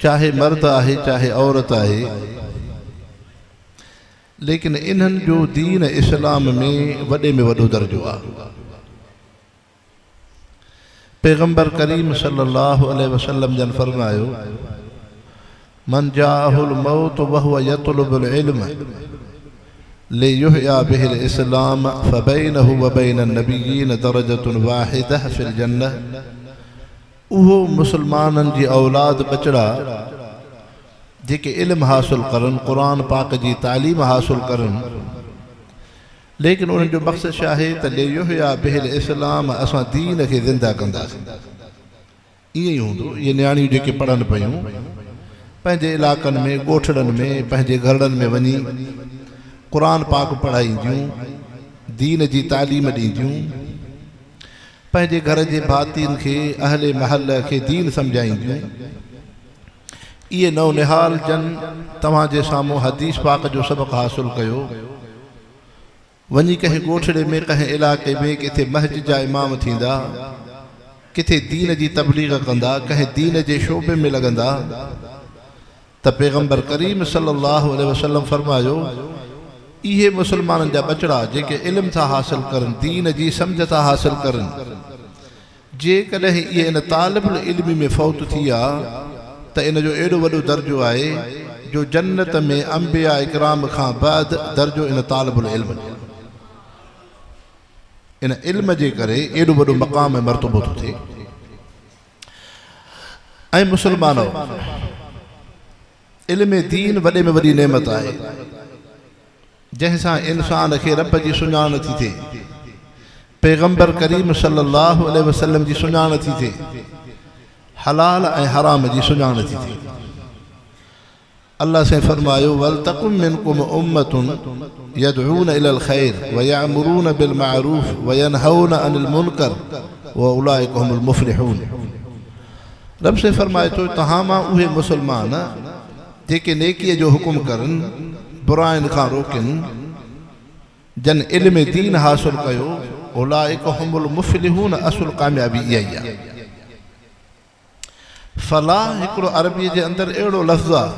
چاهي مرد آهي چاهي عورت آهي ليڪن انهن جو دين اسلام ۾ وڏي ۾ وڏو درجو آهي. پيغمبر ڪريم صلي الله عليه وسلم جن فرمايو، من جاءه الموت وهو يطلب العلم ليحيا به الاسلام فبينه وبين النبيين درجة واحدة في الجنة اهو مسلمانن جي اولاد ٻچڙا جيڪي علم حاصل ڪرن، قرآن پاڪ جي تعليم حاصل ڪرن، ليڪن انهن جو مقصد ڇا آهي ته ليحيا به الاسلام اسان دين کي زنده ڪنداسين. ائين ئي هوندو، اهي نياڻيون جيڪي پڙهن پيون، پنهنجي علائقن ۾، ڳوٺڙن ۾، پنهنجي گهرڙن ۾ وڃي قرآن پاڪ پڙهائينديون، دين جي تعليم ڏينديون، پنهنجي گهر جي ڀاتين کي، اهل محل کي دين سمجهائينديون. اهي نونهال جن توهان جي سامهون حديث پاڪ جو سبق حاصل ڪيو، وڃي ڪنهن ڳوٺڙي ۾ ڪنهن علائقي ۾ ڪٿي مسجد جا امام ٿيندا، ڪٿي دين جي تبليغ ڪندا، ڪنهن دين جي شعبي ۾ لڳندا ته پيغمبر ڪريم صلي الله عليه وسلم فرمايو، اهي مسلمانن جا ٻچڙا جيڪي علم ٿا حاصل ڪرن، دين جي سمجهه ٿا حاصل ڪرن، جيڪڏهن اهي ان طالب العلمي ۾ فوت ٿي ويا ته ان جو ايڏو وڏو درجو آهي جو جنت ۾ انبياء ڪرام کان بعد درجو ان طالب العلم جو آهي. ان علم جي ڪري ايڏو وڏو مقام ۽ مرتبو ٿو ٿئي. ۽ مسلمانؤ! علم دين وڏي ۾ وڏي نعمت آهي. جنهن سان انسان کي رب جي سڃاڻ ٿي ٿئي، پيغمبر ڪريم صلي الله عليه وسلم جي سڃاڻ ٿي ٿئي، حلال ۽ حرام جي سڃاڻ ٿي ٿئي. الله سائين فرمايو، ولتڪن منڪم امة يدعون الي الخير ويامرون بالمعروف وينهون عن المنڪر واولئڪ هم المفلحون. رب سائين فرمائي ٿو، توهان مان اهي مسلمان جيڪي نيڪيء جو حڪم ڪرن، براين کان روڪين، جن علم دين حاصل ڪيو، اولئڪ هم المفلحون اصل ڪاميابي اها ئي آهي. فلاح هڪڙو عربيء جي اندر اهڙو لفظ آهي،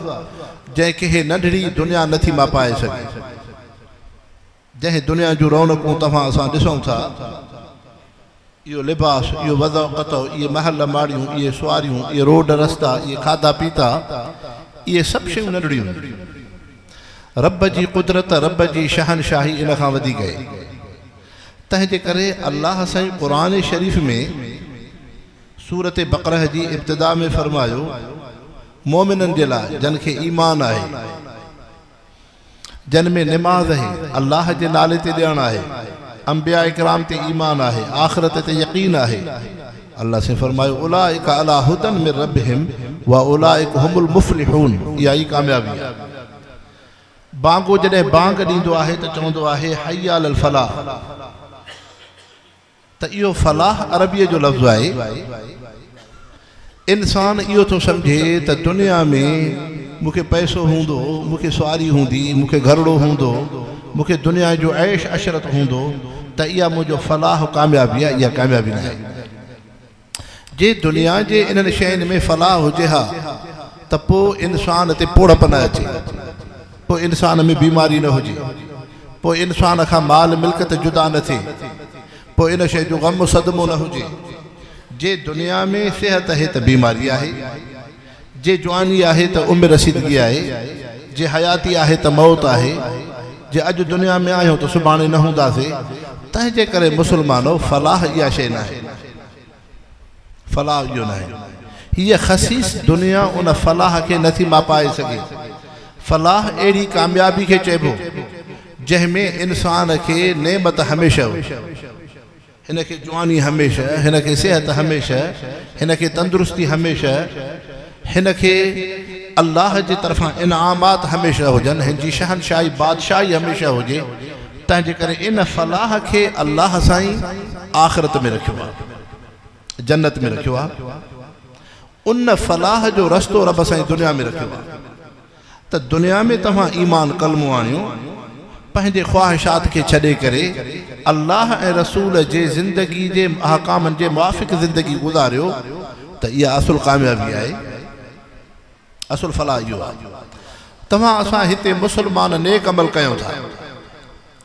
جنهن کي هي ننڍڙي دنيا نٿي ماپائي سگهي. جنهن دنيا جون رونقون توهان اسان ڏسون ٿا، اهو لباس، اهو وضع قطع، اهي محل ماڙيون، اهي سواريون، اهي روڊ رستا، اهي کاڌا پيتا، اهي سڀ شيون ننڍڙيون آهن. رب جي قدرت، رب جي شهنشاهي ان کان وڌيڪ آهي. تنهن جي ڪري الله سائين قرآن شريف ۾ سورة بقره جي ابتدا ۾ فرمايو، مؤمنن جي لاء جن کي ايمان آهي، جن ۾ نماز اهي، الله جي نالي تي ڏيڻ آهي، انبياء ڪرام تي ايمان آهي، آخرت تي يقين آهي. الله سائين فرمايو، اولئک علي هدي من ربهم واولئک هم المفلحون اها ئي ڪاميابي آهي. بانگو جڏهن بانگ ڏيندو آهي ته چوندو آهي حي علي الفلاح ته اهو فلاح عربيء جو لفظ آهي. انسان اهو ٿو سمجهي ته دنيا ۾ مون کي پئسو هوندو، مون کي سواري هوندي، مون کي گهرڙو هوندو، مون کي دنيا جو عيش عشرت هوندو ته اها منهنجو فلاح ڪاميابي آهي، اها ڪاميابي ناهي. جي دنيا جي انهن شين ۾ فلاح هجي ها ته پوء انسان تي پوڙهپ نه اچي، پوء انسان ۾ بيماري نه هجي، پوء انسان کان مال ملڪيت جدا نه ٿئي، پوء ان شيء جو غم صدمو نه هجي. جي دنيا ۾ صحت آهي ته بيماري آهي، جي جواني آهي ته عمر رسيدگي آهي، جي حياتي آهي ته موت آهي، جي اڄ دنيا ۾ آهيون ته سڀاڻي نه هونداسين، تنهنجي ڪري مسلمانو فلاح اها شيء ناهي. فلاح اهو ناهي. هيء خسيس دنيا ان فلاح کي نٿي ماپائي سگهي. فلاح اهڙي ڪاميابي کي چئبو، جنهن ۾ انسان کي نعمت هميشه هجي. هن کي جواني هميشه، هن کي صحت هميشه، هن کي تندرستي هميشه، هن کي الله جي طرفان انعامات هميشه هجن، هن جي شهنشاهي بادشاهي هميشه هجي. تنهنجي ڪري ان فلاح کي الله سائين آخرت ۾ رکيو آهي، جنت ۾ رکيو آهي. ان فلاح جو رستو رب سائين دنيا ۾ رکيو آهي ته دنيا ۾ توهان ايمان ڪلمو آڻيو، پنهنجي خواهشات کي ڇڏي ڪري الله ۽ رسول جي زندگي جي احڪامن جي موافق زندگي گذاريو. ته اها اصل ڪاميابي آهي. اصل فلاح اهو آهي. توهان اسان هتي مسلمان نيڪ عمل ڪيون ٿا.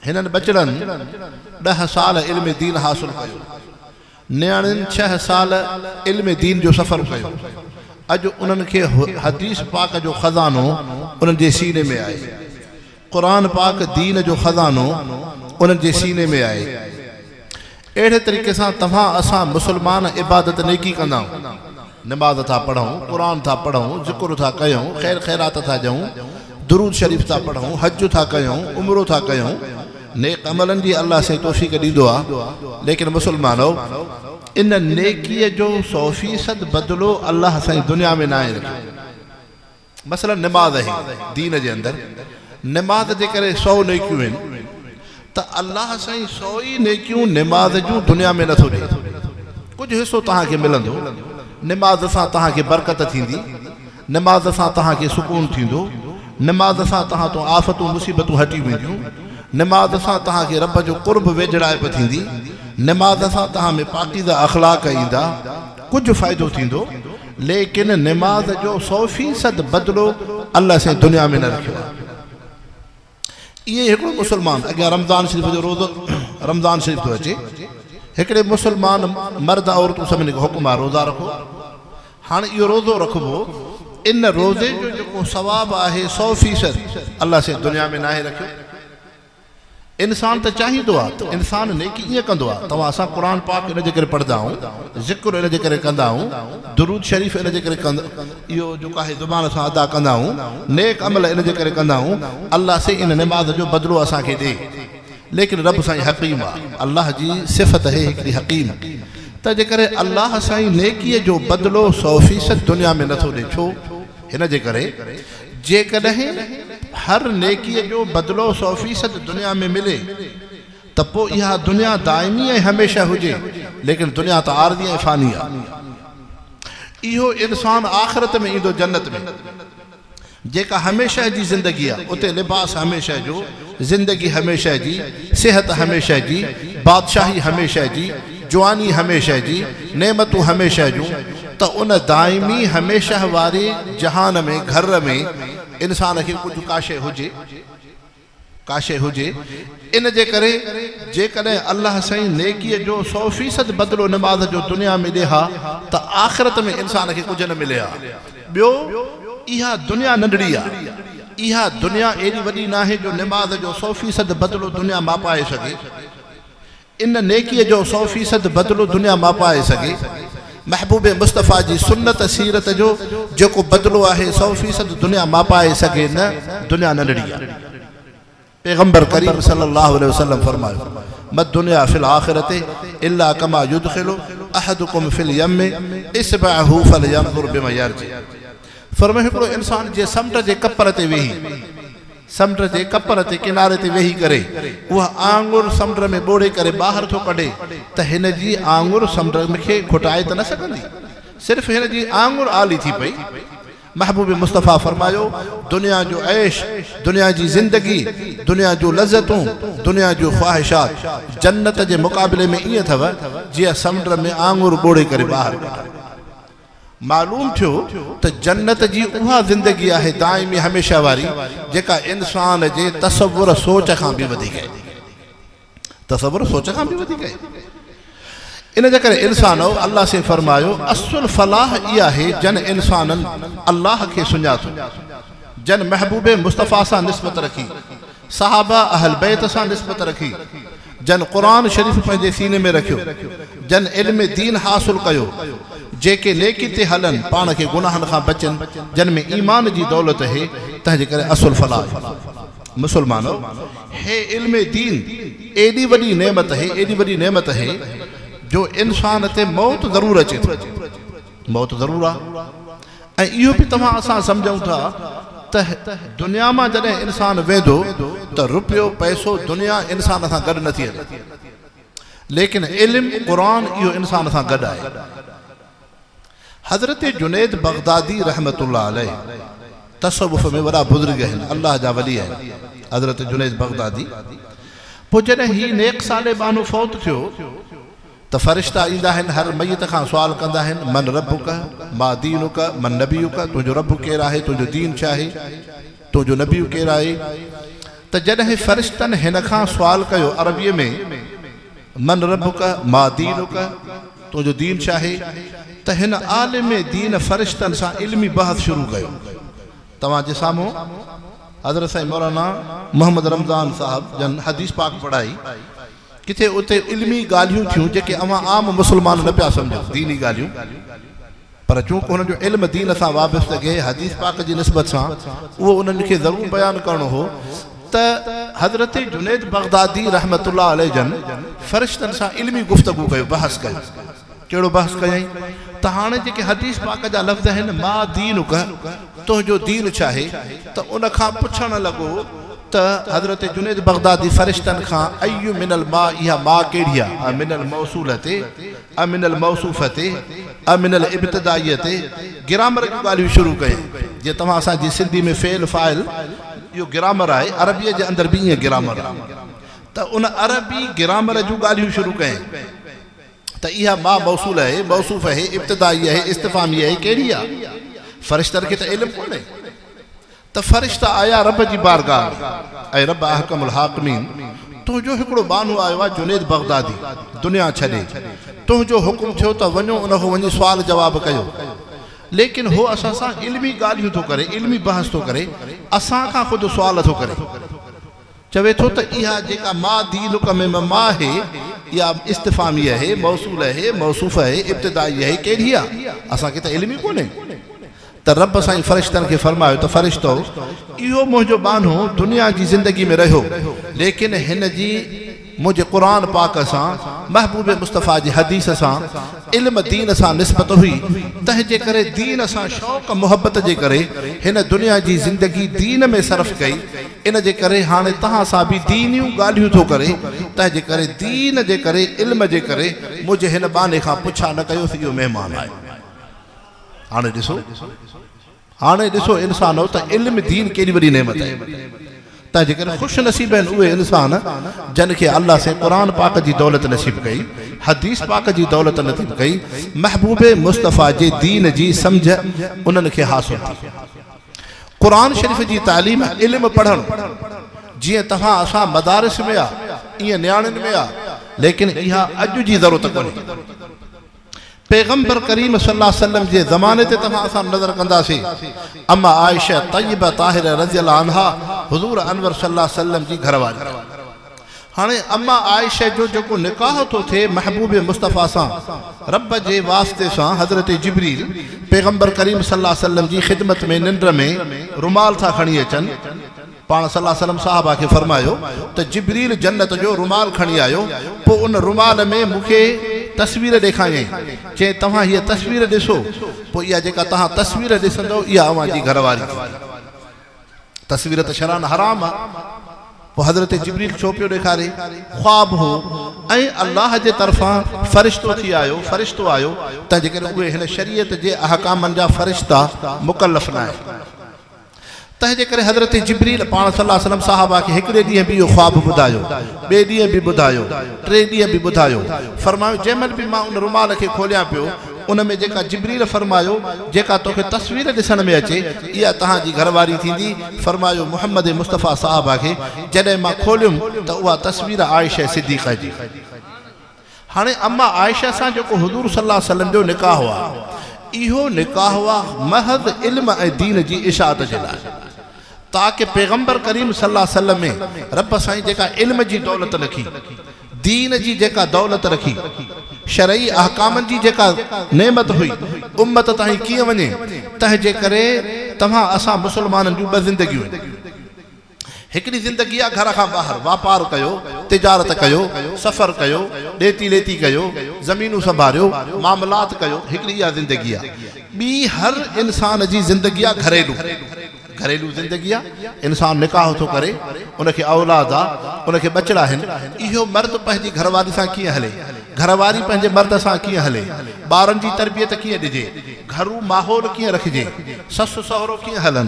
هنن ٻچڙن ڏهه سال علم دين حاصل ڪيو. نياڻين ڇهه سال علم دين جو سفر ڪيو. اڄ انهن کي حديث پاڪ جو خزانو انهن جي سيني ۾ آهي. قرآن پاڪ دين جو خزانو انهن جي سيني ۾ آهي. اهڙي طريقي سان توهان اسان مسلمان عبادت نيڪي ڪندا آهيون، نماز ٿا پڙهون، قرآن ٿا پڙهون، ذڪر ٿا ڪيون، خير خيرات ٿا ڏيون، درود شريف ٿا پڙهون، حج ٿا ڪيون، عمرو ٿا ڪيون، نيڪ عملن جي الله سائين توفيق ڏيندو آهي، ليڪن مسلمانو ان نيڪي جو سو فيصد بدلو الله سائين دنيا ۾ ناهي رکيو. مثلاً نماز آهي دين جي اندر نماز جي ڪري سو نيڪيون آهن ته الله سائين سو ئي نيڪيون نماز جون دنيا ۾ نٿو ڏئي ڪجهه حصو توهان کي ملندو نماز سان توهان کي برڪت ٿيندي نماز سان توهان کي سڪون ٿيندو نماز سان توهان تون آفتون مصيبتون هٽي وينديون نماز سان توهان کي رب جو قرب ويجهڙائپ ٿيندي نماز سان توهان ۾ پاڪيزه اخلاق ايندا ڪجهه فائدو ٿيندو ليڪن نماز جو سو فيصد بدلو الله سائين دنيا ۾ نه رکيو آهي. ائين ئي هڪڙو مسلمان اڳيان رمضان شريف جو روزو رمضان شريف ٿو اچي هڪڙي مسلمان مرد عورتون سڀني کي حڪم آهي روزا رکو هاڻي اهو روزو رکبو ان روزي جو جيڪو ثواب آهي سو فيصد الله سائين دنيا ۾ ناهي رکيو. انسان ته چاهيندو آ ته انسان نيڪي ائين ڪندو آ توهان اسان قرآن پاڪ ان جي ڪري پڙهندا آهيون ذڪر ان جي ڪري ڪندا آهيون درود شريف ان جي ڪري ڪندا اهو جيڪو آهي زبان سان ادا ڪندا آهيون نيڪ عمل ان جي ڪري ڪندا آهيون الله سائين ان نماز جو بدلو اسان کي ڏي ليڪن رب سائين حڪيم آ الله جي صفت آهي هڪڙي حڪيم ته جي ڪري الله سائين نيڪي جو بدلو سو فيصد دنيا ۾ نٿو ڏي ڇو هن جي ڪري جيڪڏهن هر نيڪيء جو بدلو سو فيصد دنيا ۾ ملي ته پوء اها دنيا دائمي ۽ هميشه هجي، ليڪن دنيا ته عارضي ۽ فاني آهي. اهو انسان آخرت ۾ ايندو جنت ۾ جيڪا هميشه جي زندگي آهي، اتي لباس هميشه جو، زندگي هميشه جي، صحت هميشه جي، بادشاهي هميشه جي، جواني هميشه جي، نعمتون هميشه جون، ته ان دائمي هميشه واري جهان ۾، گهر ۾، انسان کي ڪجهه ڪا شيء هجي، ڪا شيء هجي، ان جي ڪري جيڪڏهن الله سائين نيڪيء جو سو فيصد بدلو نماز جو دنيا ۾ ڏي ها ته آخرت ۾ انسان کي ڪجهه نه ملي ها. ٻيو اها دنيا ننڍڙي آ. اها دنيا ايڏي وڏي ناهي جو نماز جو سو فيصد بدلو دنيا ماپائي سگهي. ان نيڪيء جو سو فيصد بدلو دنيا ماپائي سگهي. محبوب مصطفيٰ جي سنت سيرت جو جيڪو بدلو آهي سو فيصد دنيا ماپائي سگهي نه دنيا ننڍڙي آ. پيغمبر ڪريم صلي الله عليه وسلم فرمايو، ما الدنيا في الاخرة الا ڪما يدخل احدڪم في اليم اصبعه فلينظر بم يرجع فرمايو هڪڙو انسان جيئن سمنڊ جي ڪپر تي ويهي سمنڊ جي ڪپر تي ڪناري تي ويهي ڪري اها آڱر سمنڊ ۾ ٻوڙي ڪري ٻاهر ٿو ڪڍي ته هن جي آڱر سمنڊ کي گهٽائي ته نه سگهندي صرف هن جي آڱر آلي ٿي پئي محبوب مصطفيٰ فرمايو، دنيا جو عيش، دنيا جي زندگي، دنيا جون لذتون، دنيا جون خواهشات جنت جي مقابلي ۾ ائين اٿو جيئن سمنڊ ۾ آڱر ٻوڙي ڪري ٻاهر ڪڍڻ. معلوم ٿيو ته جنت جي اها زندگي آهي دائمي هميشه واري جيڪا انسان جي تصور سوچ کان به وڌيڪ آهي. تصور سوچ کان به وڌيڪ آهي. ان جي ڪري انسانؤ! الله سائين فرمايو، اصل فلاح اها آهي جن انسانن الله کي سڃاتو، جن محبوب مصطفيٰ سان نسبت رکي، صحابه اهل بيت سان نسبت رکي، جن قرآن شريف پنهنجي سيني ۾ رکيو، جن علم دين حاصل ڪيو، جيڪي نيڪي تي هلن، پاڻ کي گناهن کان بچن، جن ۾ ايمان جي دولت اهي، تنهن جي ڪري اصل فلاح آهي. مسلمانؤ! هي علم دين ايڏي وڏي نعمت اهي، ايڏي وڏي نعمت اهي جو انسان تي موت ضرور اچي ٿو، موت ضرور آ ۽ اهو به توهان اسان سمجهون ٿا ته دنيا مان جڏهن انسان ويندو ته روپيو پئسو دنيا انسان سان گڏ نٿي هلي ليڪن علم قرآن اهو انسان سان گڏ آهي. حضرت جنيد بغدادي رحمة الله عليه تصوف ۾ وڏا بزرگ آهن، الله جا ولي آهن، حضرت جنيد بغدادي پوء جڏهن هي نيڪ صالح ٻانهو فوت ٿيو ته فرشتا ايندا آهن هر ميت کان سوال ڪندا آهن، من ربک، ما دينک، من نبيک، تنهنجو رب ڪير آهي، تنهنجو دين ڇا آهي، تنهنجو نبي ڪير آهي؟ ته جڏهن فرشتن هن کان سوال ڪيو عربيء ۾، من ربک، ما دينک، تنهنجو دين ڇا آهي؟ ته هن عالم دين فرشتن سان علمي بحث شروع ڪيو. توهان جي سامهون حضرت سائين مولانا محمد رمضان صاحب جن حديث پاڪ پڙهائي. ڪٿي اتي علمي ڳالهيون ٿيون جيڪي اوهان عام مسلمان نه پيا سمجهو، ديني ڳالهيون، پر چونڪه هنن جو علم دين سان وابستگي حديث پاڪ جي نسبت سان اهو انهن کي ضرور بيان ڪرڻو هو ته حضرت جنيد بغدادي رحمة الله عليه جن فرشتن سان علمي گفتگو ڪيو، بحث ڪيو. ڪهڙو بحث ڪيائين ته هاڻي جيڪي حديث پاڪ جا لفظ آهن ما دينک تنهنجو دين ڇا آهي ته ان کان پڇڻ لڳو ته حضرت جنيد بغدادي فرشتن کان اي من الما اها ما ڪهڙي آهي امن الموصولة امن الموصوفة امن الابتدائية گرامر جون ڳالهيون شروع ڪيائين جيئن توهان اسان جي سنڌي ۾ فعل فاعل اهو گرامر آهي عربيء جي اندر به ائين گرامر آهي ته ان عربي گرامر جون ڳالهيون شروع ڪيائين. ته اها ما موصول اهي، موصوف اهي، ابتدائي اهي، استفهامي اهي، ڪهڙي آ؟ فرشتن کي ته علم ڪونهي. ته فرشتا آيا رب جي بارگاهه ۾، اي رب احڪم الحاڪمين! تنهنجو هڪڙو ٻانهو آيو آ جنيد بغدادي، دنيا ڇڏي، تنهنجو حڪم ٿيو ته وڃو ان کان وڃي سوال جواب ڪيو. ليڪن هو اسان سان علمي ڳالهيون ٿو ڪري، علمي بحث ٿو ڪري، اسان کان خود سوال ٿو ڪري. چوي ٿو ته اها جيڪا ما دينک ۾ م ما آهي، اها استفهامي آهي، موصول آهي، موصوف آهي، ابتدائي آهي، ڪهڙي آهي؟ اسان کي ته علم ئي ڪونهي. ته رب سائين فرشتن کي فرمايو ته فرشتؤ! اهو منهنجو ٻانهو دنيا جي زندگي ۾ رهيو، ليڪن هن جي منهنجي قرآن پاڪ سان، محبوب مصطفيٰ جي حديث سان، علم دين سان نسبت هئي، تنهن جي ڪري دين سان شوق محبت جي ڪري هن دنيا جي زندگي دين ۾ صرف ڪئي، ان جي ڪري هاڻي توهان سان به دينيون ڳالهيون ٿو ڪري، تنهن جي ڪري دين جي ڪري علم جي ڪري منهنجي هن ٻانهي کان پڇا نه ڪيوس اهو مهمان آهي. هاڻي ڏسو هاڻي ڏسو انسانو ته علم دين ڪيڏي وڏي نعمت آهي. تنهن جي ڪري خوش نصيب آهن اهي انسان جن کي الله سائين قرآن پاڪ جي دولت نصيب ڪئي، حديث پاڪ جي دولت نصيب ڪئي، محبوب مصطفيٰ جي دين جي سمجهه انهن کي حاصل ٿي. قرآن شريف جي تعليم علم پڙهڻ جيئن توهان اسان مدارس ۾ آ ايئن نياڻين ۾ آ ليڪن اها اڄ جي ضرورت ڪونهي. پيغمبر ڪريم صلي الله عليه وسلم جي زماني تي توهان اسان نظر ڪنداسين اما عائشه طيبه طاهره رضي الله عنها حضور انور صلي الله عليه وسلم جي گهر واري آ. هاڻي اما عائشه جو جيڪو نڪاح ٿو ٿئي محبوب مصطفيٰ سان، رب جي واسطي سان حضرت جبريل پيغمبر ڪريم صلي الله عليه وسلم جي خدمت ۾ ننڊ ۾ رومال ٿا کڻي اچن، پاڻ صلي الله عليه وسلم صحابه کي فرمايو ته جبريل جنت جو رومال کڻي آيو، پوء ان رومال ۾ مون کي تصوير ڏيکاريائين، چيائين توهان هيء تصوير ڏسو، پوء اها جيڪا توهان تصوير ڏسندؤ اها اوهان جي گهر واري ٿيندي. تصوير ته شرعاً حرام آ، پوء حضرت جبريل ڇو پيو ڏيکاري؟ خواب هو ۽ الله جي طرفان فرشتو ٿي آيو، فرشتو آيو، تنهن جي ڪري اهي هن شريعت جي احڪامن جا فرشتا مڪلف ناهن. تنهن جي ڪري حضرت جبريل پاڻ صلي الله عليه وسلم صحابه کي هڪڙي ڏينهن به اهو خواب ٻڌايو، ٻئي ڏينهن به ٻڌايو، ٽئين ڏينهن به ٻڌايو. فرمايو، جنهن مهل به مان ان رومال کي کوليان پيو، ان ۾ جيڪا جبريل فرمايو، جيڪا توکي تصوير ڏسڻ ۾ اچي، اها توهان جي گهر واري ٿيندي، فرمايو محمد مصطفيٰ صحابه کي، جڏهن مان کوليم ته اها تصوير عائشه صديقه جي. هاڻي اما عائشه سان جيڪو حضور صلي الله عليه وسلم جو نڪاح آ، اهو نڪاح آ محض علم ۽ دين جي اشاعت جي لاء، تاڪه پيغمبر ڪريم صلي الله عليه وسلم ۾ رب سائين جيڪا علم جي دولت رکي، دين جي جيڪا دولت رکي، شرعي احڪامن جي جيڪا نعمت هئي، امت تائين ڪيئن وڃي، تنهن جي ڪري توهان اسان مسلمانن جون ٻه زندگيون آهن. هڪڙي زندگي آ گهر کان ٻاهر واپار ڪيو، تجارت ڪيو، سفر ڪيو، ڏيتي ليتي ڪيو، زمينون سنڀاريو، معاملات ڪيو، هڪڙي اها زندگي آ. ٻي هر انسان جي زندگي آ گهريلو. گهريلو زندگي آ، انسان نڪاح ٿو ڪري، ان کي اولاد آ، ان کي ٻچڙا آهن، اهو مرد پنهنجي گهرواري سان ڪيئن هلي، گهرواري پنهنجي مرد سان ڪيئن هلي، ٻارن جي تربيت ڪيئن ڏجي، گهرو ماحول ڪيئن رکجي، سس سهرو ڪيئن هلن،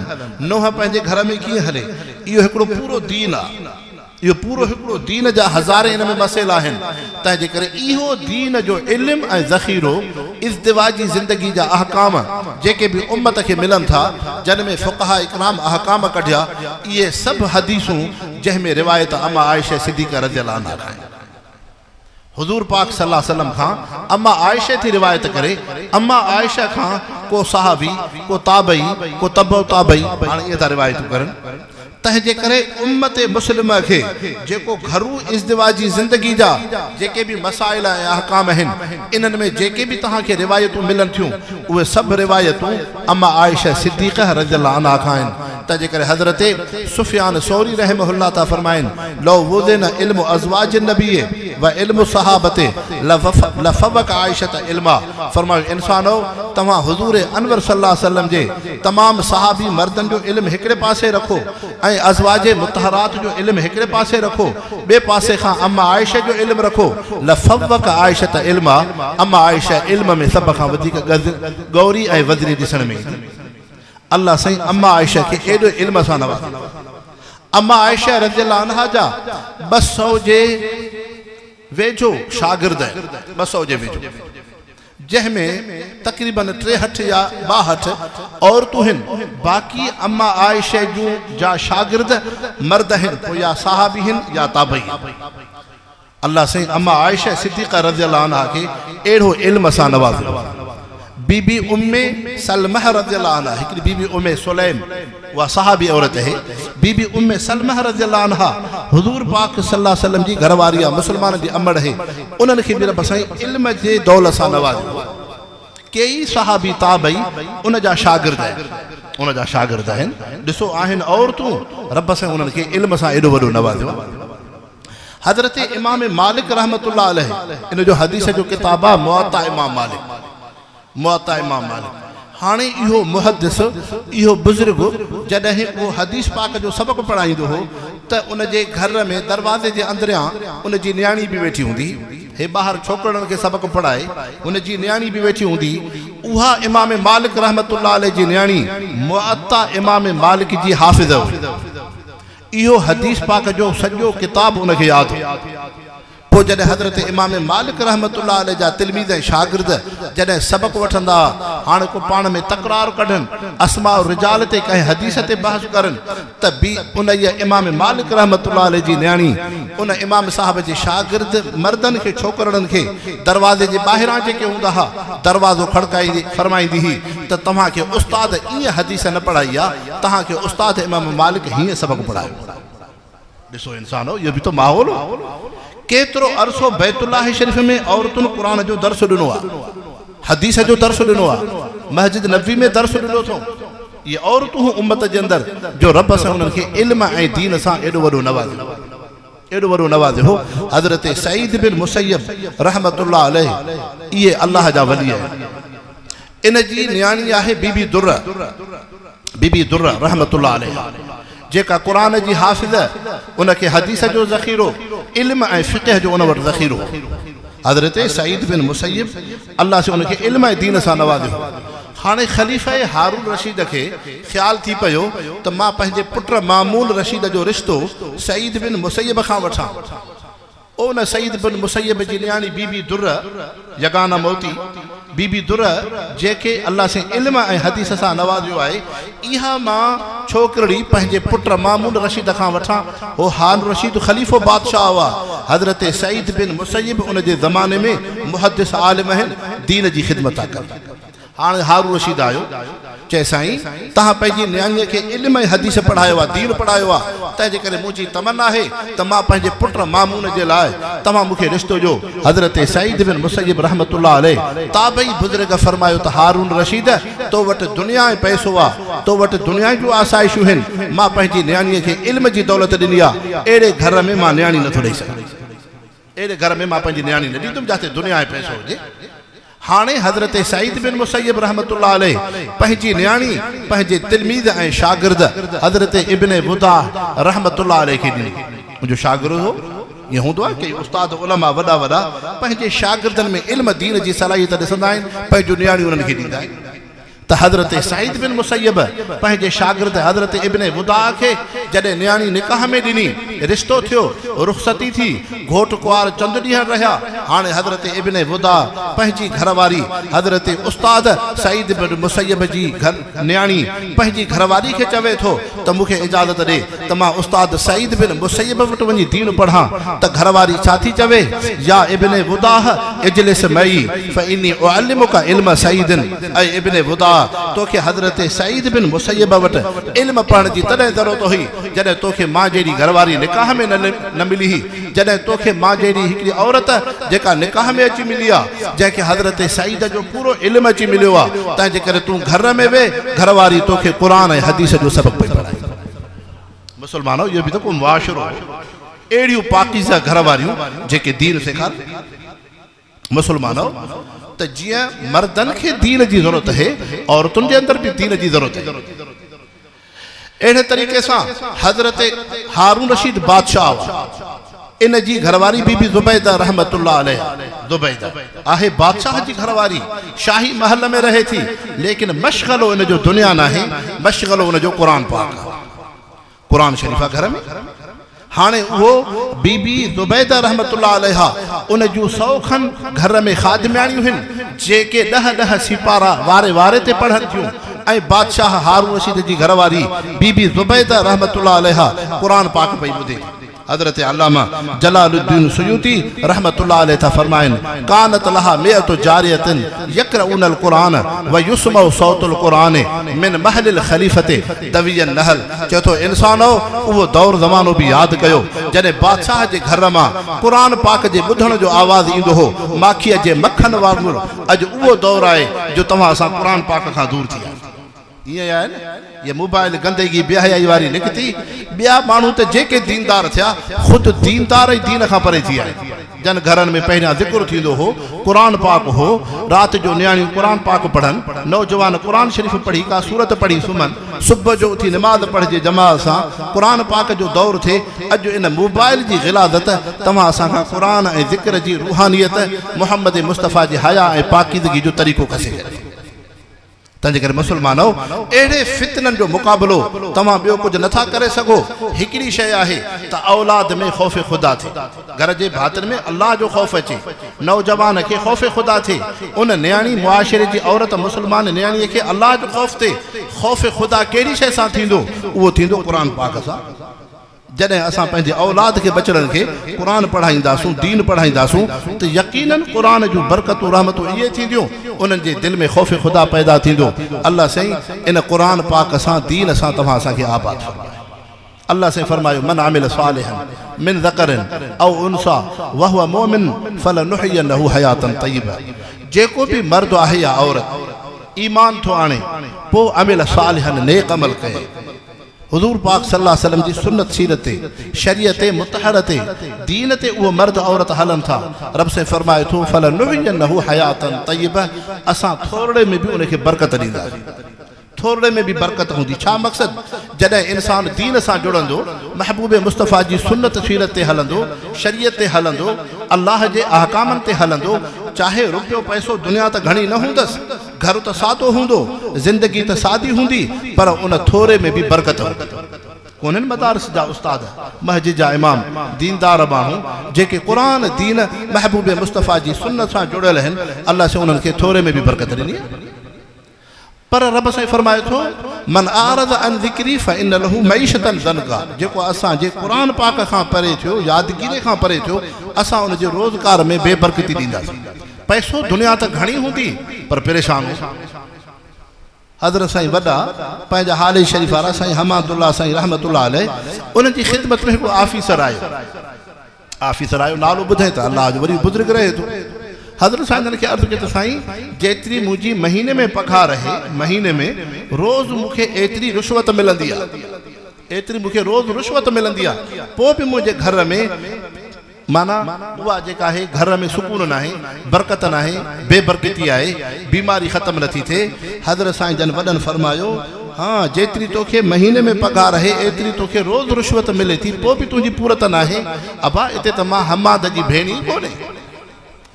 نونهن پنهنجي گهر ۾ ڪيئن هلي، اهو هڪڙو پورو دين آ. اهو پورو هڪڙو دين جا هزارين ان ۾ مسئلا آهن، تنهن جي ڪري اهو دين جو علم ۽ ذخيرو، ازدواجي زندگي جا احڪام جيڪي به امت کي ملن ٿا، جن ۾ فقهاء ڪرام احڪام ڪڍيا، اهي سڀ حديثون جنهن ۾ روايت اما عائشه صديقه رضي الله عنها کان آهن. حضور پاڪ صلي الله عليه وسلم کان اما عائشه ٿي روايت ڪري، اما عائشه کان ڪو صحابي، ڪو تابعي، ڪو تبع تابعي، هاڻي ائين ٿا روايتون ڪرن. تنهن جي ڪري امت مسلمه کي جيڪو گهرو ازدواجي زندگي جا جيڪي به مسائل ۽ احڪام آهن، انهن ۾ جيڪي به توهان کي روايتون ملن ٿيون، اهي سڀ روايتون اما عائشه صديقه رضي الله عنها کان آهن. تنهن جي ڪري حضرت سفيان ثوري رحمه الله ٿا فرمائن، لو وزن علم ازواج النبي و علم الصحابة لفوق عائشة علما فرمايو انسانؤ! توهان حضور انور صلي الله عليه وسلم جي تمام صحابي مردن جو علم هڪڙي پاسي رکو ۽ ازواج مطهرات جو علم هڪڙي پاسي رکو ٻئي پاسي کان اما عائشه جو علم رکو لفوق عائشة علما اما عائشه علم ۾ سڀ کان وڌيڪ ڳوري ۽ وزني ڏسڻ ۾ ايندي. الله سائين اما عائشه کي ايڏو علم سان نوازيو. اما عائشه رضي الله عنها جا 200 جي ويجهو شاگرد آهن، 200 جي ويجهو، جنهن ۾ تقريباً 63 يا 62 عورتون هن، باقي اما عائشه جون جا شاگرد مرد آهن، پوء يا صحابي هن يا تابعي هن. الله سائين اما عائشه صديقه رضي الله عنها کي اهڙو علم سان نوازيو. بي بي ام سلمه رضي الله عنها، هڪڙي بي بي ام سليم اها صحابي عورت اهي، بي بي ام سلمه رضي الله عنها حضور پاڪ صلي الله عليه وسلم جي گهر واري آ، مسلمانن جي امڙ اهي، انهن کي به رب سائين علم جي دولت سان نوازيو. ڪيئي صحابي تابعي ان جا شاگرد آهن، ان جا شاگرد آهن، ڏسو آهن عورتون رب سائين انهن کي علم سان ايڏو وڏو نوازيو آ. حضرت امام مالڪ رحمة الله عليه ان جو حديث جو ڪتاب آ موطا امام مالڪ موطا امام مالڪ هاڻي اهو محدث اهو بزرگ جڏهن اهو حديث پاڪ جو سبق پڙهائيندو هو ته ان جي گهر ۾ دروازي جي اندريان ان جي نياڻي به ويٺي هوندي هي ٻاهر ڇوڪرڙن کي سبق پڙهائي ان جي نياڻي به ويٺي هوندي اها امام مالڪ رحمة الله عليه جي نياڻي موطا امام مالڪ جي حافظه هئي. اهو حديث پاڪ جو سڄو ڪتاب ان کي ياد هو. پوء جڏهن حضرت امام مالڪ رحمة الله عليه جا تلميذ ۽ شاگرد جڏهن سبق وٺندا ها، هاڻي ڪو پاڻ ۾ تڪرار ڪڍن، اسماء الرجال تي ڪنهن حديث تي بحث ڪرن ته به انهيء امام مالڪ رحمة الله عليه جي نياڻي ان امام صاحب جي شاگرد مردن کي ڇوڪرڙن کي دروازي جي ٻاهران جيڪي هوندا ها، دروازو کڙڪائيندي فرمائيندي هئي ته توهان کي استاد ائين حديث نه پڙهائي آ، توهان کي استاد امام مالڪ هيئن سبق پڙهايو. ڏسو انسانو اهو به ته ماحول هو. ڪيترو عرصو بيت الله شريف ۾ عورتن قرآن جو درس ڏنو آ، حديث جو درس ڏنو آ، مسجد نبوي ۾ درس ڏنو اٿئون. اهي عورتون هون امت جي اندر جو رب سائين انهن کي علم ۽ دين سان ايڏو وڏو نوازيو. ايڏو وڏو نوازيو هو. حضرت سعيد بن مسيب رحمة الله عليه اهي الله جا ولي آهن. ان جي نياڻي آهي بي بي دره، بي بي دره رحمة الله عليها، جيڪا قرآن جي حافظه، ان کي حديث جو ذخيرو، علم ۽ فقه جو ان وٽ ذخيرو هو. حضرت سعيد بن مسيب الله سين ان کي علم ۽ دين سان نوازيو هو. هاڻي خليفه هارون رشيد کي خيال ٿي پيو ته مان پنهنجي پٽ مامون رشيد جو رشتو سعيد بن مسيب کان وٺان. ان سعيد بن مسيب جي نياڻي بي بي دره، يگانه موتي، بي بي دره جنهن کي الله سائين علم ۽ حديث سان نوازيو آهي، اها مان ڇوڪرڙي پنهنجي پٽ مامون رشيد کان وٺان. هو هارون رشيد خليفو بادشاهه هئا. حضرت سعيد بن مسيب ان جي زماني ۾ محدث عالم آهن، دين جي خدمت ٿا ڪن. هاڻي هارون رشيد آيو، چئي سائين توهان پنهنجي نياڻيء کي علم ۽ حديث پڙهايو آهي، دين پڙهايو آهي، تنهن جي ڪري منهنجي تمنا آهي ته مان پنهنجي پٽ مامون جي لاء توهان مون کي رشتو ڏيو. حضرت سعيد بن مسيب رحمة الله عليه تابعي بزرگ فرمايو ته هارون رشيد تو وٽ دنيا ۽ پئسو آهي، تو وٽ دنيا جون آسائشون هن، مان پنهنجي نياڻيء کي علم جي دولت ڏني آهي، اهڙي گهر ۾ مان نياڻي نٿو ڏئي سگهان. اهڙي گهر ۾ مان پنهنجي نياڻي نه ڏيندم جاتي دنيا ۽ پئسو هجي. هاڻي حضرت سعيد بن مسيب رحمة الله عليه پنهنجي نياڻي پنهنجي تلميذ ۽ شاگرد حضرت ابن وضاح رحمة الله عليه کي ڏني. منهنجو شاگرد هو. ائين هوندو آهي ڪيئي استاد علماء وڏا وڏا پنهنجي شاگردن ۾ علم دين جي صلاحيت ڏسندا آهن پنهنجون نياڻيون انهن کي ڏيندا آهن. ته حضرت سعيد بن مسيب پنهنجي شاگرد حضرت ابن وضاح کي جڏهن نياڻي نڪاح ۾ ڏني، رشتو ٿيو، رخصتي ٿي، گهوٽ ڪنوار چند ڏينهن رهيا، هاڻي حضرت ابن وضاح پنهنجي گهر واري حضرت استاد سعيد بن مسيب جي نياڻي پنهنجي گهر واري کي چوي ٿو ته مون کي اجازت ڏي ته مان استاد سعيد بن مسيب وٽ وڃي دين پڙهان ته گهر واري ڇا ٿي چوي يا ابن وضاح اجلس معي فاني اعلمک علم سعيد اي ابن وضاح توکي حضرت سعيد بن مسيب وٽ علم پڙهڻ جي تڏهن ضرورت هئي جڏهن توکي مان جهڙي گهر واري نڪاح ۾ نه ملي هئي جڏهن توکي مان جهڙي هڪڙي عورت جيڪا نڪاح ۾ اچي ملي آ، جنهن کي حضرت سعيد جو پورو علم اچي مليو آ، تنهن جي ڪري تون گهر ۾ ويهه، گهر واري توکي قرآن ۽ حديث جو سبق پئي پڙهائي. مسلمانو! اهو به ته ڪو معاشرو هو، اهڙيون پاڪيزه گهر واريون جيڪي دين سيکارن. مسلمانو! ته جيئن مردن کي دين جي ضرورت اهي، عورتن جي اندر به دين جي ضرورت اهي. اهڙي طريقي سان حضرت هارون رشيد بادشاهه هئا، ان جي گهرواري بي بي زبيده رحمة الله عليها، زبيده آهي بادشاهه جي گهرواري، شاهي محل ۾ رهي ٿي، ليڪن مشغلو ان جو دنيا ناهي، مشغلو ان جو قرآن پاڪ آهي. قرآن شريف آهي گهر ۾. هاڻي اهو بي بي زبيده رحمة الله عليها ان جون سئو کن گهر ۾ خادمياڻيون هن جيڪي ڏهه ڏهه سيپارا واري واري تي پڙهن ٿيون ۽ بادشاهه هارون رشيد جي گهر واري بي بي زبيده رحمة الله عليها قرآن پاڪ پئي ٻڌي. حضرت علامه جلال الدين سيوطي رحمة الله عليه ٿا فرمائن، ڪانت لها مئة جارية يقرؤون القرآن ويسمع صوت القرآن من محل الخليفة دوي النحل چئي ٿو انسانؤ اهو دور زمانو به ياد ڪيو جڏهن بادشاهه جي گهر مان قرآن پاڪ جي ٻڌڻ جو آواز ايندو هو ماکيء جي مکن وانگر اڄ اهو دور آهي جو توهان اسان قرآن پاڪ کان دور ٿي ويا آهيون ائين آهي نه هيء موبائل گندگي بي حيائي واري نڪتي ٻيا ماڻهو ته جيڪي ديندار ٿيا خود ديندار ئي دين کان پري ٿي ويا آهن. جن گهرن ۾ پهريان ذڪر ٿيندو هو، قرآن پاڪ هو، رات جو نياڻيون قرآن پاڪ پڙهن، نوجوان قرآن شريف پڙهي ڪا سورت پڙهي سمهن، صبح جو اٿي نماز پڙهجي جماعت سان، قرآن پاڪ جو دور ٿئي، اڄ ان موبائل جي غلاظت توهان اسان کان قرآن ۽ ذڪر جي روحانيت، محمد مصطفيٰ جي حياء ۽ پاڪيزگي جو طريقو کسي ڇڏيو. تنهنجي ڪري مسلمانؤ! اهڙي فتنن جو مقابلو توهان ٻيو ڪجهه نٿا ڪري سگهو، هڪڙي شيء آهي ته اولاد ۾ خوف خدا ٿئي، گهر جي ڀاتين ۾ الله جو خوف اچي، نوجوان کي خوف خدا ٿئي، ان نياڻي معاشري جي عورت مسلمان نياڻيء کي الله جو خوف ٿئي، خوف خدا ڪهڙي شيء سان ٿيندو؟ اهو ٿيندو قرآن پاڪ سان. جڏهن اسان پنهنجي اولاد کي ٻچڙن کي قرآن پڙهائينداسون، دين پڙهائينداسون ته يقيناً قرآن جون برڪتون رحمتون اهي ٿينديون انهن جي دل ۾ خوف خدا پيدا ٿيندو. الله سائين ان قرآن پاڪ سان دين سان توهان اسان کي آباد فرمائي. الله سائين فرمايو من عمل صالحا من ذڪر او انثي وهو مؤمن فلنحيينه حياة طيبه جيڪو به مرد آهي يا عورت ايمان ٿو آڻي پوء عمل صالحا نيڪ عمل ڪئي. حضور پاڪ صلي الله عليه وسلم جي سنت سيرت تي، شريعت مطهره تي، دين تي اهو مرد عورت هلن ٿا. رب سائين فرمائي ٿو، فلنحيينه حياة طيبه اسان ٿورڙي ۾ به ان کي برڪت ڏينداسين. ٿورڙي ۾ به برڪت هوندي. ڇا مقصد؟ جڏهن انسان دين سان جڙندو، محبوب مصطفيٰ جي سنت سيرت تي هلندو، شريعت تي هلندو، الله جي احڪامن تي هلندو، چاهي روپيو پئسو دنيا ته گهڻي نه هوندس، گهر ته سادو هوندو، زندگي ته سادي هوندي، پر ان ٿوري ۾ به برڪت هوندي. ڪونهن مدارس جا استاد، مسجد جا امام، ديندار ماڻهو، جيڪي قرآن، دين، محبوب مصطفيٰ جي سنت سان جڙيل هن، الله سائين انهن کي ٿوري ۾ به برڪت ڏني آهي. پر رب سائين فرمائي ٿو، من اعرض عن ذڪري فان له معيشة ضنڪا، جيڪو اسان جي قرآن پاڪ کان پري ٿيو، يادگيري کان پري ٿيو، اسان ان جي روزگار ۾ بي برڪتي ڏينداسين. پئسو دنيا ته گهڻي هوندي پر پريشان هوندو. حضرت سائين وڏا پنهنجا هالي شريف وارا سائين حماد الله سائين رحمة الله عليه انهن جي خدمت ۾ هڪڙو آفيسر آيو. آفيسر آيو نالو ٻڌائين ته الله جو وري بزرگ رهي ٿو. حضرت سائين جن کي عرض ڪيو ته سائين جيتري منهنجي مهيني ۾ پگهار آهي مهيني ۾ روز مون کي ايتري رشوت ملندي آهي. ايتري مون کي روز رشوت ملندي آهي پوء به منهنجي گهر ۾ معنيٰ اها جيڪا آهي گهر ۾ سڪون ناهي، برڪت ناهي، بي برڪتي آهي، بيماري ختم نٿي ٿئي. حضرت سائين جن وڏن فرمايو، ها جيتري توکي مهيني ۾ پگهار آهي ايتري توکي روز رشوت ملي ٿي پوء به تنهنجي پورت ناهي. ابا اتي ته مان حماد جي ڀيڻ ئي ڪونهي.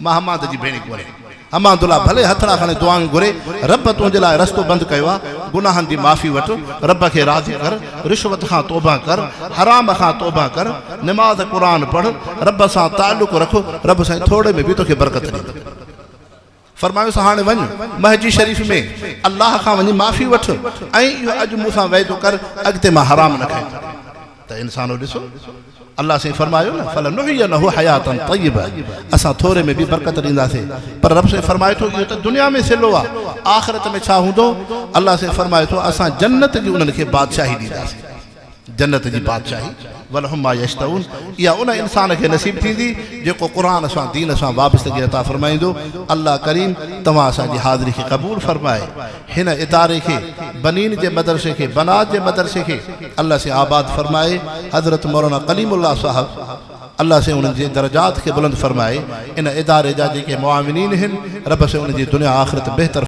مان حماد جي ڀيڻ ئي ڪونهي. حماد الله ڀلي هٿڙا کڻي دعائون گهري، رب تنهنجي لاء رستو بند ڪيو آ، گناهن جي معافي وٺ، رب کي راضي ڪر، رشوت کان توبه ڪر، حرام کان توبه ڪر، نماز قرآن پڙهه، رب سان تعلق رک، رب سائين ٿورڙي ۾ به توکي برڪت ڏيندو. فرمايوس هاڻي وڃ مهجي شريف ۾ الله کان وڃي معافي وٺ ۽ اهو اڄ مون سان وعدو ڪر اڳتي مان حرام نه کائيندس. ته انسانو ڏسو الله سائين فرمايو نه فلنحيينه حياة طيبه اسان ٿوري ۾ به برڪت ڏينداسين پر رب سائين فرمائي ٿو اهو ته دنيا ۾ صلو آ آخرت ۾ ڇا هوندو الله سائين فرمائي ٿو اسان جنت جي انهن کي بادشاهي ڏينداسين جنت جي بادشاهي ولهم ما يشتهون اها ان انسان کي نصيب ٿيندي جيڪو قرآن سان دين سان وابستگي عطا فرمائيندو الله ڪريم توهان اسان جي حاضري کي قبول فرمائي هن اداري کي بنين جي مدرسي کي بنات جي مدرسي کي الله سين آباد فرمائي حضرت مولانا ڪليم الله صاحب الله سين انهن جي درجات کي بلند فرمائي ان اداري جا جيڪي معاونين هن رب سين انهن جي دنيا آخرت بهتر.